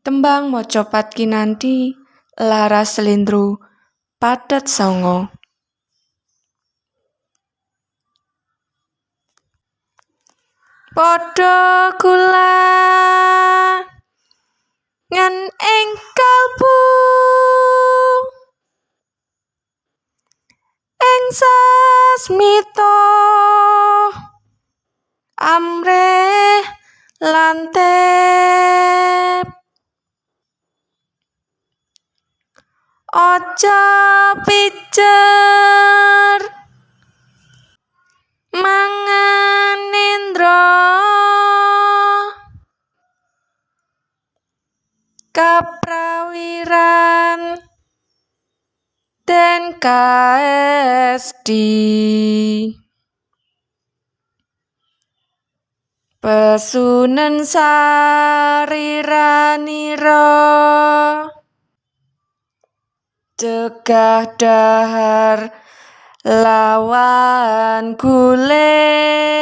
Tembang macapat kinanthi laras slendro pathet sanga. Padha kula ngen ing kalbu ing sasmita amrih lantip. Aja pijer mangan nendra kaprawiran den kaesthi. Pesunen sariranira cegah dahar lawan guling.